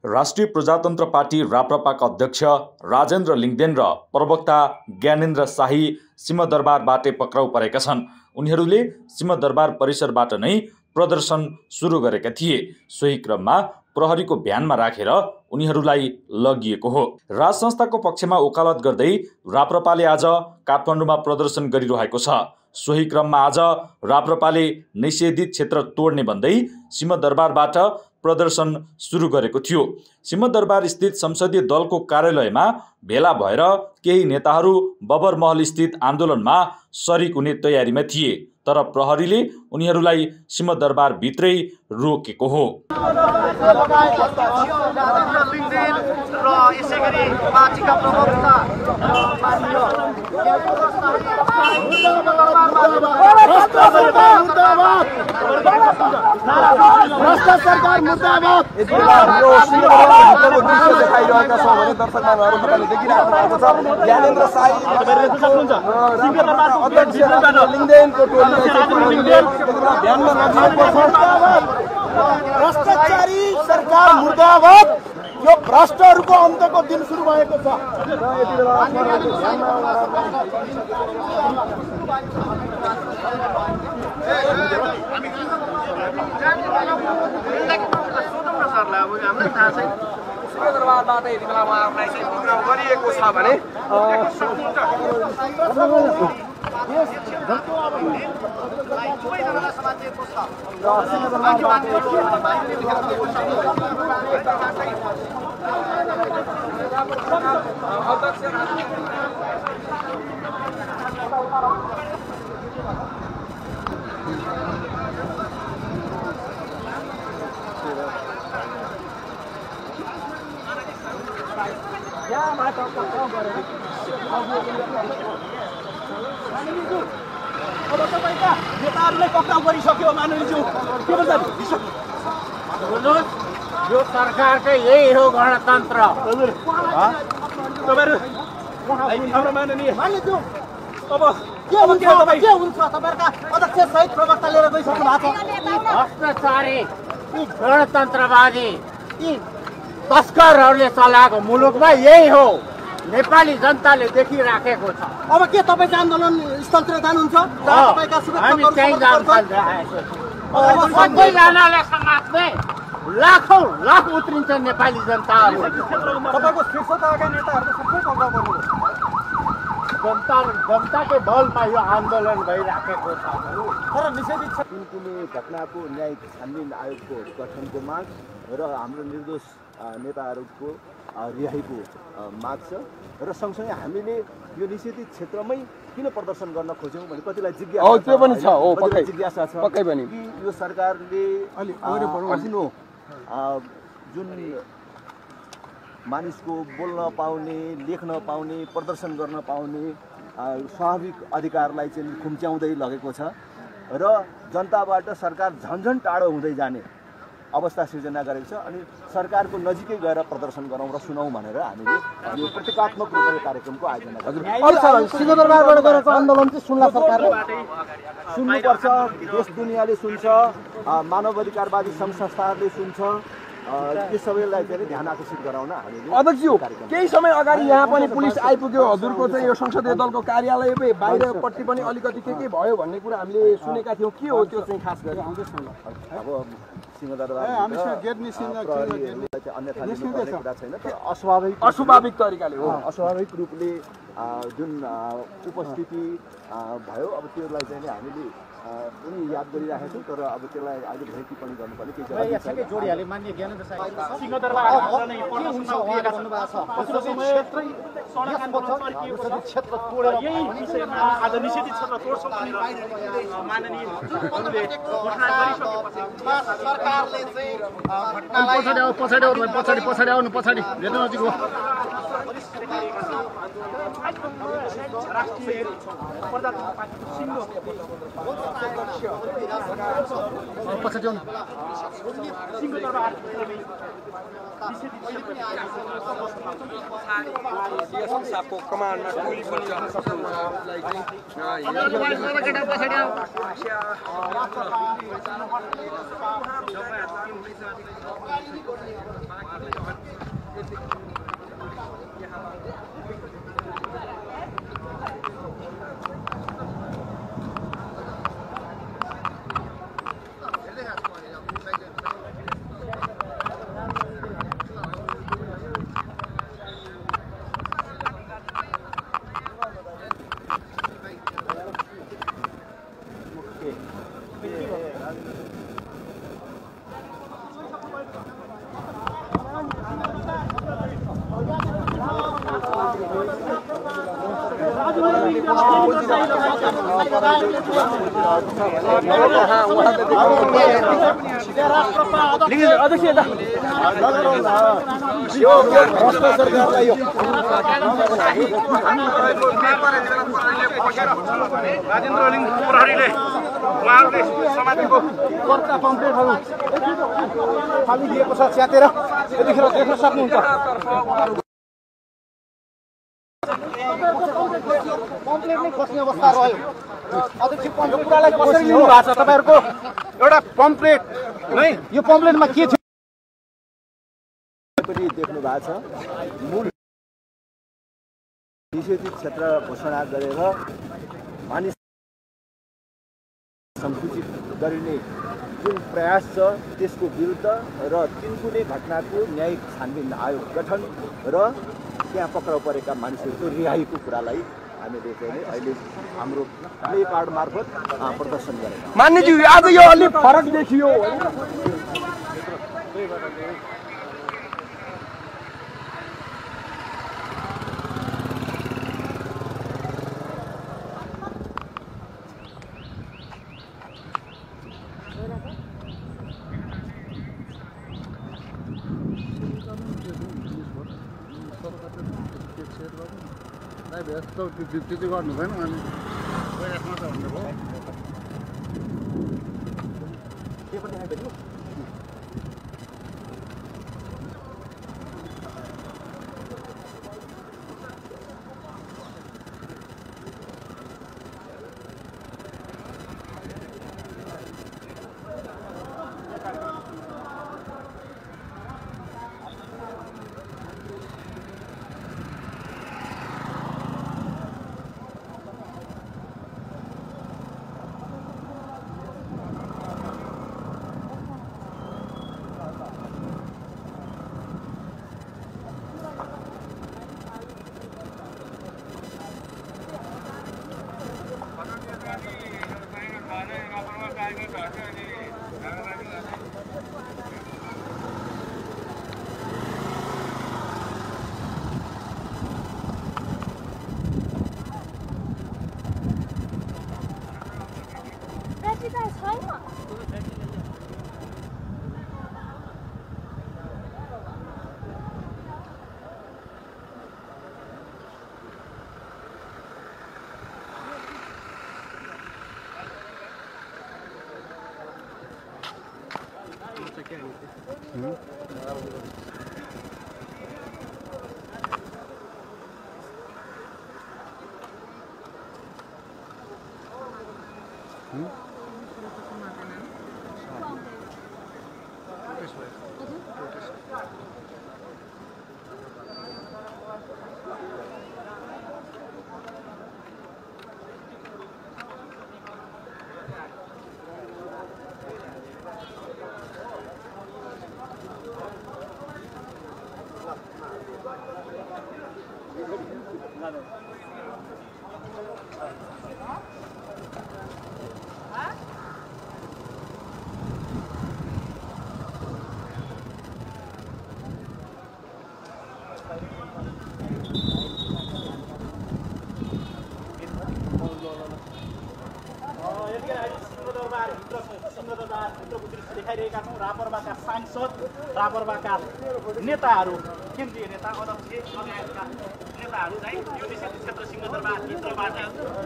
राष्ट्रिय प्रजातन्त्र पार्टी राप्रपाका अध्यक्ष राजेन्द्र लिङ्गदेन र प्रवक्ता ज्ञानेन्द्र शाही सिंहदरबारबाटै पक्राउ परेका छन्। उनीहरूले सिंहदरबार परिसरबाट नै प्रदर्शन सुरु गरेका थिए। सोही क्रममा प्रहरीको भ्यानमा राखेर उनीहरूलाई लगिएको हो। राज संस्थाको पक्षमा वकालत गर्दै राप्रपाले आज काठमाडौँमा प्रदर्शन गरिरहेको छ। सोही क्रममा आज राप्रपाले निषेधित क्षेत्र तोड्ने भन्दै सिंहदरबारबाट प्रदर्शन सुरु गरेको थियो। सिंहदरबार स्थित संसदीय दलको कार्यालयमा भेला भएर केही नेताहरू बबर महल स्थित आन्दोलनमा सरिक हुने तयारीमा थिए, तर प्रहरीले उनीहरूलाई सिंहदरबार भित्रै रोकेको हो। सरकार मुर्दाबाद। देखाइरहेका छौँ भने दर्शकमानहरू तपाईँले देखिराख्नु भएको छ। ज्ञानेन्द्र शाही लिङ्गदेनको टोलीले भ्यानमा राखिएको छ। भ्रष्टाचारी सरकार मुर्दाबाद। यो भ्रष्टहरूको अन्तको दिन सुरु भएको छ। सिंहदरबारबाट यति बेला उहाँहरूलाई चाहिँ पक्राउ गरिएको छ भने अब तपाईँका नेताहरूले पक्राउ गरिसक्यो माननीयज्यू, के भन्छ? यो सरकारकै यही हो गणतन्त्र। तपाईँहरू माननीयज्यू अब के हुन्छ तपाईँहरूका अध्यक्ष सहित प्रवक्ता लिएर गइसक्नु भएको छ। भ्रष्टाचारी यी गणतन्त्रवादी यी तस्करहरूले चलाएको मुलुकमा यही हो, नेपाली जनताले देखिराखेको छ। अब के तपाईँ चाहिँ आन्दोलन स्थलतिर जानुहुन्छ? सबैजनाले समात्ने लाखौं लाख उत्रिन्छ नेपाली जनताहरू। तपाईँको शीर्षतका नेताहरूको सबै पक्राउ गर्नुभयो। जनताकै बलमा यो आन्दोलन भइराखेको छ। तर निषेधित कुनै घटनाको न्यायिक छानबिन आयोगको गठनको माग र हाम्रो निर्दोष नेताहरूको रिहाईको माग छ। र सँगसँगै हामीले यो निषेधित क्षेत्रमै किन प्रदर्शन गर्न खोज्यौँ भने कतिलाई जिज्ञासा छ कि यो सरकारले आफ्नो जुन मानिसको बोल्न पाउने, लेख्न पाउने, प्रदर्शन गर्न पाउने स्वाभाविक अधिकारलाई चाहिँ खुम्च्याउँदै लगेको छ र जनताबाट सरकार झन्झन टाढो हुँदै जाने अवस्था सिर्जना गरेको छ। अनि सरकारको नजिकै गएर प्रदर्शन गरौँ र सुनौँ भनेर हामीले यो प्रतीकात्मक रूपले कार्यक्रमको आयोजना गर्छौँ। सिंहदरबारबाट गरेको आन्दोलन चाहिँ सुन्ला सरकारले सुन्नुपर्छ, देश दुनियाँले सुन्छ, मानव अधिकारवादी सङ्घ संस्थाहरूले सुन्छ। यो सबैलाई चाहिँ ध्यान आकर्षित गराउन हामीले। अध्यक्षज्यू, केही समय अगाडि यहाँ पनि पुलिस आइपुग्यो, हजुरको चाहिँ यो संसदीय दलको कार्यालय बाहिरपट्टि पनि अलिकति के भयो भन्ने कुरा हामीले सुनेका थियौँ। के हो त्यो चाहिँ खास गरी? अब सिंहदरबार अन्यथा लिनुपर्ने कुरा छैन, तर अस्वाभाविक तरिकाले हो, अस्वाभाविक रूपले जुन उपस्थिति भयो, अब त्यसलाई चाहिँ हामीले पनि याद गरिराखेको छौँ। तर अब त्यसलाई अहिले धेरै टिप्पणी गर्नुपर्ने केही जोडिहाले मान्य ज्ञानेन्द्र शाही क्षेत्र तोडेर यही विषयमा आज निषेधित क्षेत्र तोड्छौँ भनेर माननीय सरकारले चाहिँ पछाडि हेर्नु नजिक हो। राष्ट्रिय प्रजातन्त्र पार्टीको सिङ्गो पछाडि आउनु सिंहदरबार साहबको कमान्डमा टोली पनि जान सक्नुहुन्छ। राजेन्द्र लिङ प्रहरीले उहाँहरूले समातेको कर्ता पम्पलेटहरू खाली दिएको छ च्यातेर यतिखेर देख्न सक्नुहुन्छ। पम्पलेट नै खस्ने अवस्था रह्यो। अध्यक्ष यो कुरालाई कसरी लिनु भएको छ तपाईँहरूको एउटा पम्पलेट नै यो पम्पलेटमा के थियो पनि देख्नु भएको छ। मूल निषेधित क्षेत्र घोषणा गरेर मानिस सङ्कुचित गरिने जुन प्रयास छ त्यसको विरुद्ध र तिनकुने घटनाको न्यायिक छानबिन आयोग गठन र त्यहाँ पक्राउ परेका मानिसहरूको रिहाईको कुरालाई हामीले चाहिँ अहिले हाम्रो प्ले कार्ड मार्फत प्रदर्शन गरेका। मान्यज्यू आज यो अलि फरक देखियो। त्यति गर्नु भएन अनि भन्नुभयो। देखाइरहेका छौँ रापरबाका सांसद रापरबाका नेताहरू केन्द्रीय नेता अध्यक्ष लगायतका नेताहरू चाहिँ यो निषेधित क्षेत्र सिंहदरबारभित्रबाट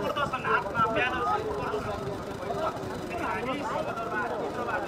प्रदर्शन हातमा ब्यानर हामी सिंहदरबारभित्रबाट